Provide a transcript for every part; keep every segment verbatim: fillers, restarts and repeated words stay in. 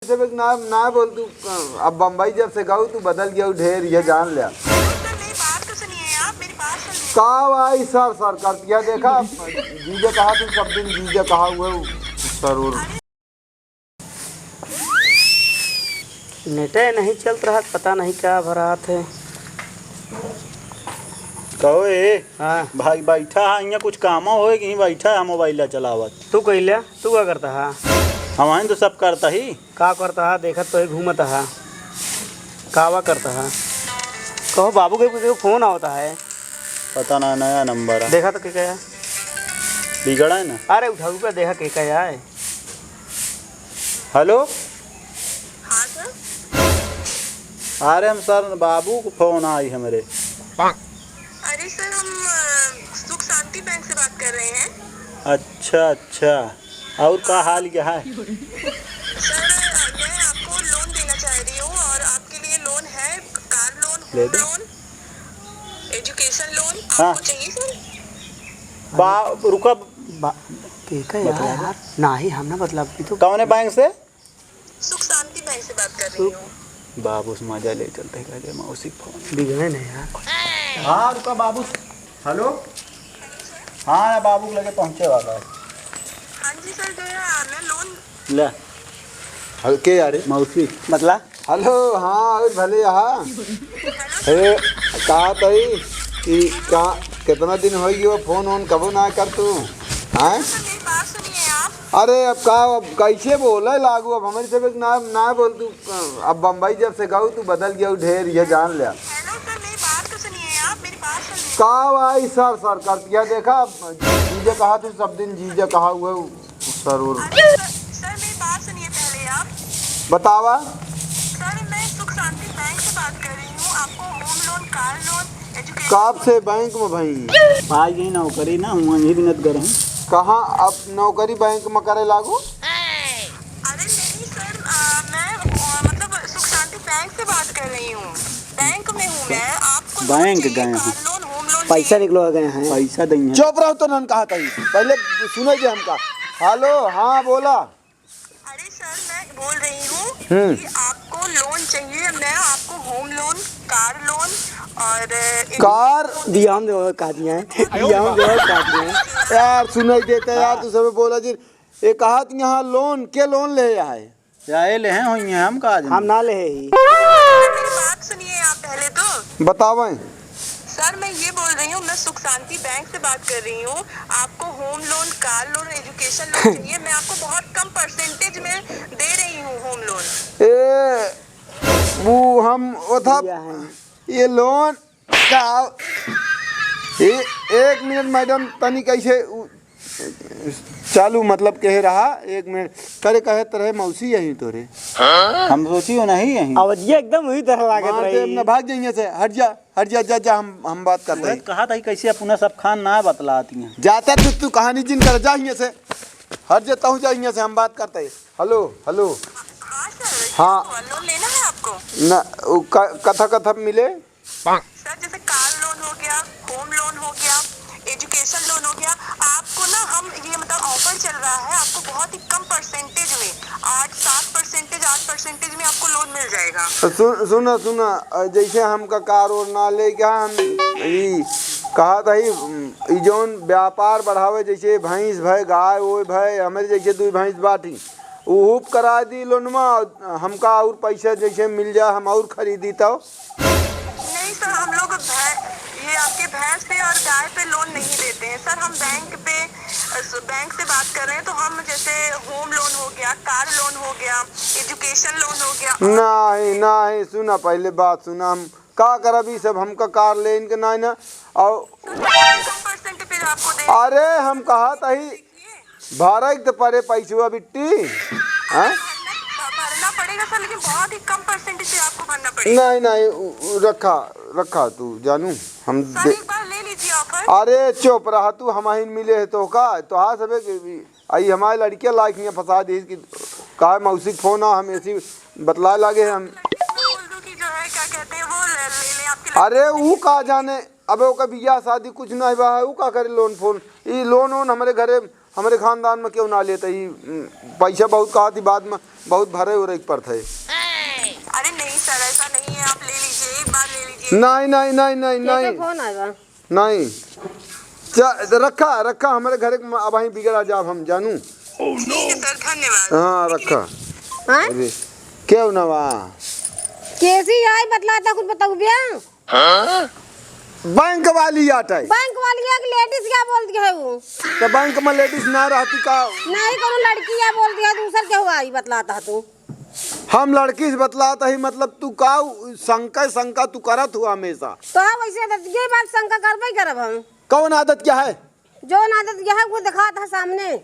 जब एक ना, ना बोल तू, अब बम्बई जब से गऊ तू बदल गया ढेर, ये जान लिया। सर, मेरी बात तो सुनिए आप, मेरी बात सुनिए। का भाई सर, सर करतिया देखा, जीजा कहा तू सब दिन जीजा कहा हुए सर और नेटे नहीं चलत रहत, पता नहीं का भरात है। कहो ए, हाँ। भाई बैठा है, यहाँ कुछ कामो होए कि बैठा है मोबाइल चलावत? तू कइले, तू का करता है? हम तो सब करता ही। का करता है? देखत तो ही घूमत है। कावा करता है? कहो बाबू के, के फोन आवता है। पता ना, नया नंबर है। देखा तो के का है? बिगड़ा है ना। अरे उठाऊ का देखा के का है? हेलो। हाँ सर। अरे हम सर बाबू को फोन आई हमरे। अरे सर, हम, अ, सुख शांति बैंक से बात कर रहे हैं। अच्छा, अच्छा। और का हाल क्या है? सर, मैं आपको लोन देना चाह रही हूँ और आपके लिए लोन है, कार लोन, ले होम दे। Loan, education loan. हाँ। आपको चाहिए सर? बा-, रुका। बा-, के का यार? बतला। नहीं, हम ना बतला, अभी तो कौने बैंक से? सुख शांति बैंक से बात कर रही हूँ। बाबू से मजा ले चलते, कहले मौसी फोन। बिगड़े नहीं यार। हाँ, रुका बाबू। हेलो। हाँ, बाबू के लगे पहुँचे वाला है। हाँ जी सर, जो है, मैं लोन ले। हल्के यारे। मौसी। बतला। हेलो, हाँ, और भले यहाँ। ए, कहा तई कि का, कितना दिन हो गयो, फोन वोन कबो ना कर तू? हैं? सर, मेरी बात सुनिए आप। अरे, अब का, अब कैसे बोले लागू? अब हमरी सब एक ना, ना बोल तू। अब बम्बई जब से गऊ, तू बदल गया ढेर, ये जान लिया। हेलो सर, मेरी बात तो सुनिए आप, मेरी बात सुनिए। का भाई सर, सर करतिया देखा, जीजा कहा तू सब दिन जीजा कहा हुए। जरूर। अरे सर, सर, मेरी बात सुनिए पहले आप। बतावा। सर, मैं सुख शांति बैंक से बात कर रही हूँ। आपको home loan, car loan, education कब से बैंक में भाई? पाई गई नौकरी ना, हुआ यही दिन गए हैं। कहाँ अब नौकरी बैंक में करे लागू? अरे नहीं सर, अ, मैं, अ, मतलब सुख शांति बैंक से बात कर रही हूँ। बैंक में हूँ मैं। आपको लोन बैंक चाहिए, गए हैं। कार लोन, होम लोन पैसा चाहिए। निकलवा गए हैं। पैसा देंगे। चुप रहो तो नन कहा तही। पहले सुने जे हमका। हेलो, हाँ बोला। अरे सर, मैं बोल रही हूँ हम्म। कि आपको लोन चाहिए, मैं आपको होम लोन, कार लोन और, अ, कार? बियाह में देवे का दिया है। बियाह में देवे का दिया है। यार सुनाई देता यार, तू सब बोला जी। ये कहा कि यहाँ लोन, के लोन ले आए? या ये ले हैं होइए, हम का हम ना ले ही। मेरी बात सुनिए आप पहले तो। बतावें। सर, मैं ये बोल रही हूँ, मैं सुख शांति बैंक से बात कर रही हूँ। आपको home loan, car loan, education loan चाहिए, मैं आपको बहुत कम परसेंटेज में दे रही हूँ होम लोन। ए, वो हम, वो था, दिया है। ये लोन का, ए, एक मिनट मैडम, तनी कैसे उ, चालू मतलब कहे रहा, एक मिनट। करे कहे तरह मौसी यही तोरे। हम सोची हो नहीं यही। आवाजिया एकदम वही तरह लागत मार दे, रही। ना भाग जाइए से, हट जा, हट जा, जा, जा, हम, हम बात करते हैं। कहा था कि कैसे अपना सब खान ना बतलाती हैं। जाता तू, तू कहानी जिन कर जा हियां से, हट जाता हूँ, जा हियां से, हम बात करते हैं। Hello, hello. हाँ सर, हाँ। लोन लेना है आपको? ना, उ, क-, कथा, कथा मिले? सर, जैसे कार लोन हो गया, होम लोन हो गया, एजुकेशन लोन हो गया, आपको ना हम ये मतलब ऑफर चल रहा है, आपको बहुत ही कम परसेंटेज में, आठ, सात परसेंटेज, आठ परसेंटेज में आपको लोन मिल जाएगा। सुन, सुना, सुना, अ, जैसे हमका कार और ना लेके हम ई कहा था ही, ई जौन व्यापार बढ़ावे, जैसे भैंस भय, गाय ओय भय, हमरे जैसे दुई भैंस बाटी, उ हुप करा दी लोनमा, हमका और पैसा जैसे मिल जा, हम और खरीदी तो। नहीं सर, हम लोग भै-, ये आपके भैंस पे और गाय पे लोन नहीं देते हैं सर। हम बैंक पे, अ, बैंक से बात कर रहे हैं, तो हम जैसे होम लोन हो गया, कार लोन हो गया, एजुकेशन लोन हो गया। नहीं, नहीं, सुना, पहले बात सुना, हम का करब, ई सब हमका कार लेन के नहीं ना, और तो सर, कम परसेंट पे आपको दे अरे, हम कहा तही, भरे के तो पड़े पैसवा बिट्टी, हाँ? भरना, भरना पड़ेगा सर, लेकिन बहुत ही कम परसेंटेज पे आपको भरना पड़ेगा। नहीं, नहीं, उ, उ, रखा, रखा तू जानू, हम सर, दे- एक बार ले लीजिए ऑफर। अरे चुप रहा तू, हम ही मिले है तो का, तो हाँ सबे के भी, आई हमारे लड़कियाँ लाइक नहीं फंसा दी कि कहा मौसी के फोन आ, हम ऐसी बतलाए लागे हैं हम। बोल दूँ कि जो है क्या कहते हैं वो ले, ले, ले आपके अरे ऊ का जाने, अबे ओकर बियाह शादी कुछ नहीं बा है, ऊ का करे लोन फोन, ई लोन वोन हमरे घरे हमरे खानदान में केहू ना लेत ही, उम, पैसा बहुत कहत ही, बाद में बहुत भरे उरे के पड़त है। अरे नहीं सर, ऐसा नहीं है, आप ले लीजिए, एक बार ले लीजिए। नहीं, नहीं, नहीं, नहीं, केकर नहीं। फोन आए बा? नहीं। चा-, रखा, रखा, हमरे घरे के म-, अबहीं बिगड़ा जाब हम जानू। ठीक है सर, धन्यवाद। हाँ, रखा। हाँ? अरे, केहू ना बा? केसी आई बतलाता, कुछ बताऊ बिया? बैंक वाली आटे। बैंक वाली एक लेडीज क्या बोलती है वो? तो बैंक में लेडीज ना रहती का? नहीं, कौनो लड़की या बोलती है, दूसर केहू आई बतलाता है तू। हम लड़की से बतलाता ही, मतलब तू का उ-, शंका, शंका तू करत हुआ हमेशा। तो हाँ, वैसे तो ये बात शंका करबे करब हम। कौन आदत क्या है? जौन आदत यह वो दिखात है सामने।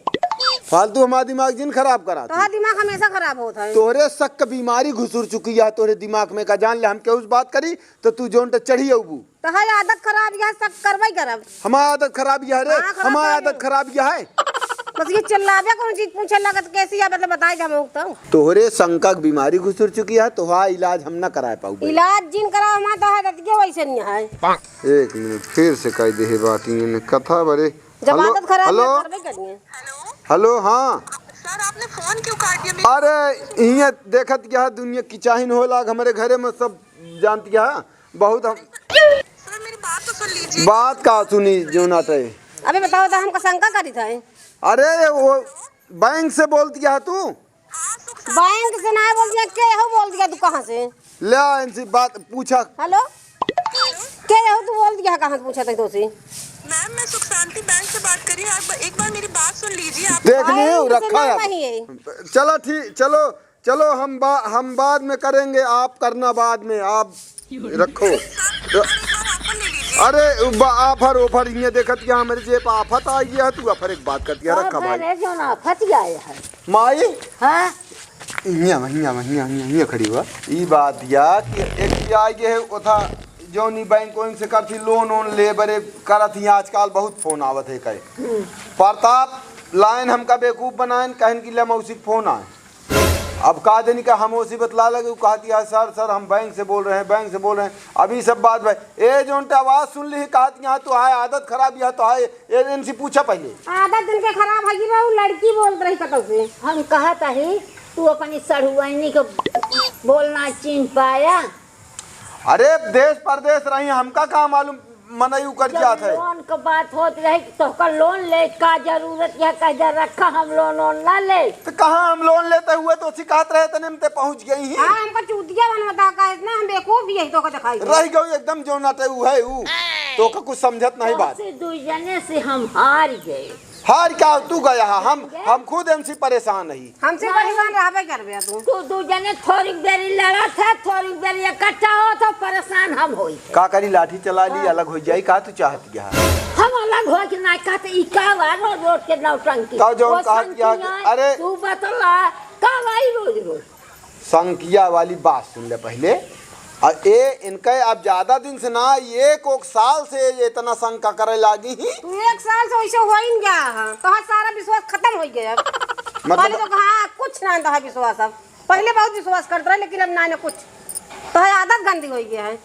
फालतू हमारा दिमाग जिन खराब करा तू। तोहार दिमाग हमेशा खराब होत है। तोहरे शक क बीमारी घुसुर चुकी है तोहरे दिमाग में का, जान ले हम केहू से बात करी तो तू जौन ट चढ़ी अउबू। तोहार आदत खराब यह शक करबे करब। हमार आदत खराब यह रे, हाँ, खराब हमार है। आदत खराब यह है। बस ये चिल्लाबे कौन चीज पूछे लगत कैसी है, मतलब बताए दे हम तो। तोहरे शंका क बीमारी घुसुर चुकी है, तोहार इलाज हम ना कराए पाउबे। इलाज जिन कराओ हमार तोहार आदत के वैसे नहीं है। एक मिनट, फिर से कह दे हे बात, ये ने कथा बरे। जब हेलो, आदत खराब हेलो। ना करबे करिए। हेलो, हाँ। सर, आपने फोन क्यों काट दिया? मेरी अरे, इहाँ देखत क्या है, दुनिया की चाहिन हो लाग, हमरे घरे में सब जानत क्या है, बहुत हम सर, मेरी बात तो सुन लीजिए। बात का सुनी, जो ना तय। अबे बताओ तो, हमका शंका करी था। अरे, वो बैंक से बोलत क्या तू? बैंक से ना बोल दिया, के हो बोल दिया तू कहाँ से? ले आ, इनसे बात पूछा। हेलो, के हो तू बोल दिया, कहाँ से पूछा था तो से? मैम, मैं सुख शांति बैंक से बात कर रही हूँ। आप एक बार मेरी बात सुन लीजिए। आप देख बैंक लियो, से रखा ना है। नहीं है। चलो ठीक, चलो, चलो, हम बा-, हम बाद में करेंगे, आप करना बाद में, आप रखो। अरे, बा-, आफर, ओफर, इन्हें देखत क्या हमरे जेब आफत आ गया, तू आफर एक बात करती है, रखा भाई। अरे, जो ना आफत ही आया है। माई? हाँ? हियाँ, हियाँ, हियाँ, हियाँ, हियाँ खड़ी हुआ। ई बात या कि एक आ गए है, ओथा जौन ई बैंक वैंक से करती, लोन वोन ले बरे करत ही, आजकल बहुत फोन आवत है कहे। हम्म। प्रताप लाइन हमका बेवकूफ बनाएन, कहन कि ले मौसी फोन आए। अब का देनी का हम ओसी बतला लगे, उ कहती है, "सर, सर, हम बैंक से बोल रहे हैं, बैंक से बोल रहे हैं।" अब ई सब बात भाई, ए जौन ते आवाज सुन ली, कहती यहाँ तो है आदत खराब, यहाँ तो है, ए, इनसे पूछा पहले। आदत इनके खराब है कि बा, उ लड़की बोलत रही कतौ से। हम कहत ही, तू अपनी सढ़ुआइनी के बोलना चीन्ह पाया। अरे, देश परदेश रही, हमका का मालूम मनई उकर जब जात है। लोन क बात होत रहे कि तोहका लोन ले का जरूरत है, कह जा रखा, हम लोन वोन ना ले। तो कहाँ हम लोन लेते हुए तो सिखात रहे तने में ते पहुँच गई ही। हाँ, हमका चूतिया बनवता का इतना, हम बेवकूफ भी यही तोहका दिखाई दे। रह गई एकदम जो ना ते उ है उ। तोहका कुछ समझत नहीं बात। तोहसे दुई जने से हम हार गए। हार क्या तू गया है? हम, हम खुद इनसे परेशान ही। हमसे ना। परेशान रहबे करबे तू। तू दू जने थोड़ी बेरी लड़ा था, थोड़ी बेरी इकट्ठा हो तो परेशान हम होई थे। का करी, लाठी चला ली, हाँ। अलग हो जाई, का तू चाहत क्या है? हम अलग हो के ना कहते, ई का बा रोज रोज के नौटंकी? तब जौन वो कहत क्या कि, संगिया, अरे तू बतला, का भाई रोज रोज? संकिया वाली बात सुन ले पहले। आ ए इनके अब ज्यादा दिन से ना, एक, एक साल से ये इतना शंका करे लागी ही। तू एक साल से वैसे हो ही नहीं गया है, तोहार सारा विश्वास खत्म हो गया। मतलब पहले तो कहा कुछ ना तोहार विश्वास, अब पहले बहुत विश्वास करत रहे, लेकिन अब ना, ना कुछ, तोहार आदत गंदी हो गया है।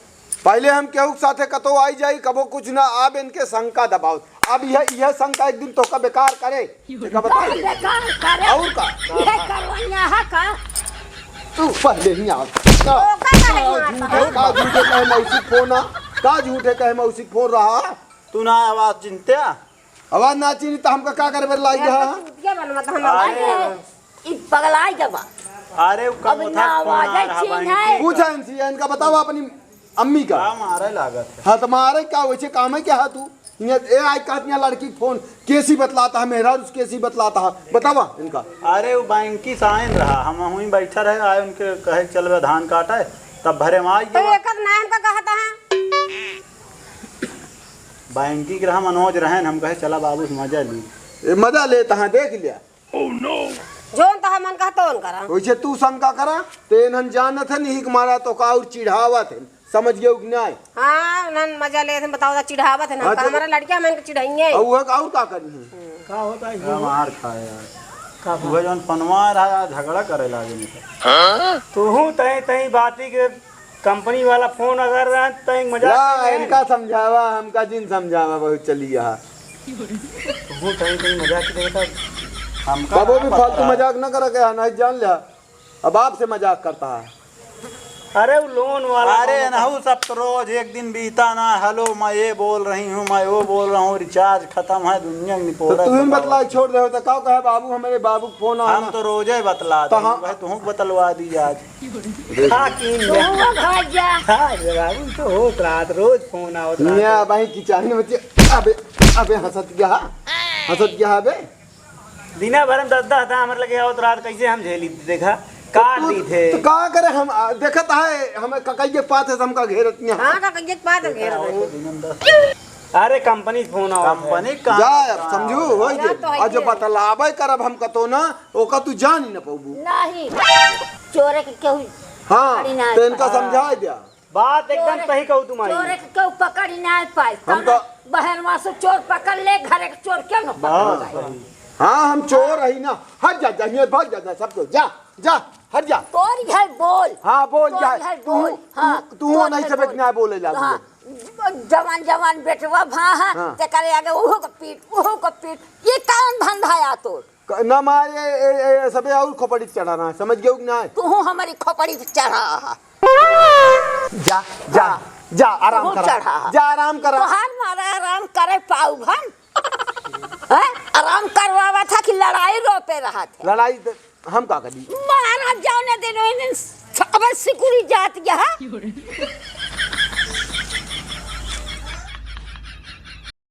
पहले हम केहू के साथे कतो आई जाई, कबो कुछ ना, अब इनके शंका दबाओ। अब यह, यह शंका एक दिन तोहका बेकार करे। एका बता दे। बेकार करे। और का? यह करवनिया है का? तू पहले ही आ। का? ओका काहे का मारता? झूठे, का झूठे कहे मौसी फोन आ? का झूठे कहे मौसी फोन रहा? तू ना आवाज चिन्हते आ? आवाज ना चिन्ही त हमका का करे बर लाई ये हा? तो चूतिया बनवा त हम अरे। आवाज ई पगलाई के बा। अरे, उ अब कमोथा ना फोन आ आवाज रहा चिन्ह बहन है। के। पूछा इनसे, इनका बतावा अपनी अम्मी का। का मारे लागत है? हाँ, तो मारे का, वैसे काम है क्या है तू? इन्हें ए आई कहत यहाँ लड़की फोन केसी बतलाता है, मेहरारू से केसी बतलाता है, बतावा इनका। अरे, उ बैंक की साइन रहा, हम वहीं बैठा रहे, आए उनके कहे, "चल बे धान काटे," तब भरे में आई तो गया। एकर नाम का कहता है? बैंक की रहा, मनोज रहन, हम कहे, "चला बाबू से मजा ली।" ए, मजा लेता है, देख लिया। जौन तोहार मन कहा तौन करा। वैसे तू शंका करा, ते इन्हन जानत है, नहीं के मारा तोहका और चिढ़ावत है, समझ गयो कि नहीं? हाँ, उन्हन मजा लेत हैं, बताओ तो चिढ़ावत है ना, हाँ, तो हमारा लड़कियां हमन के चिढ़ाइए। और वह और का करी है? का होता है का जी? मार खाए यार। का वह जौन पनवा रहा यार, झगड़ा करे लागे नहीं तो। तू हूँ तई तई बाती के कंपनी वाला फोन अगर रहा, तई मजाक ला, नहीं है। इनका समझावा, हमका जिन समझावा, बहुत चली यहाँ। तुहूँ कहीं कहीं मजाक करत ह। हमका कबो भी फालतू मजाक न करा के, नहीं जान लिया। अब आपसे मजाक करता है। अरे वो लोन वाला अरे कौन था? नहू सब तो रोज एक दिन बीता ना, हेलो मैं ये बोल रही हूँ, मैं वो बोल रहा हूँ, रिचार्ज खतम है, दुनिया में तो निपोरा तुम ही खतम। बतला छोड़ रहे हो तो का कहे बाबू, हमारे बाबू के फोन आवा हम ना। तो रोजे बतला तो दे, हाँ। भाई तुहूँ बतलवा दी आज। हाँ, की तू ले। वो भाग जा। हाँ, ये बाबू तो होत रात रोज फोन आवत रात। मियाँ भाई की चाहने बच्चे, अबे, अबे हंसत गया, हंसत गया अबे। दिना भर में दस दस दाम लगे आवत रात, कैसे हम झेली? देखा, काट तू, दी थे। तो का करे हम, आ, देखत है, हमें ककैये पात है, हमका घेरत नहीं। हाँ, ककैये पात है, घेरत है। अरे, कंपनी से फोन आवा कंपनी है। कहाँ जा, का समझू, होई जा दे। तो है और जो के। बतलावे करब हम कतो ना, ओका तू जान ही न पौबू। नहीं, चोरे के केहू हाँ, पकड़ी ना तो इनका पाए। समझाए दिया। बात एकदम चोर, सही कहू तुम आई। चोर के केहू पकड़ ही ना पाए। हम कौनो तो बहरवा से चोर पकड़ ले, घरे के चोर क्यों न पकड़ बस। पाए? हाँ, हम चोर रही ना। हट जा, जा, हियाँ भाग जा, जा, सब कोई। जा, जा, हट जा। तोर घर बोल। हाँ, बोल तोर जा। घर तू, बोल। तू, हाँ, तू तोर नहीं घर से बोल। बैठना है, बोले लागू हाँ, है। जवान, जवान बेटवा भा, हाँ, हाँ। ते करे आगे ओहो को पीट, ओहो को पीट। ये कौन धंधा या तोर? क-, ना माँ, ये, ये, ये सबे और खोपड़ी चढ़ाना है, समझ गयो कि ना? तू हमारी खोपड़ी पे चढ़ा है। जा, जा, हाँ। जा, आराम तू करा। चढ़ा। जा, आराम करा। तोहार मारा आराम करे पाऊ हम? हैं? आराम करवावा था कि लड़ाई रोपे रहा थे? लड़ाई त-, हम का करी? महाराज जाओ ने दिन, ओही दिन स-, अब सिकुड़ी जात गया।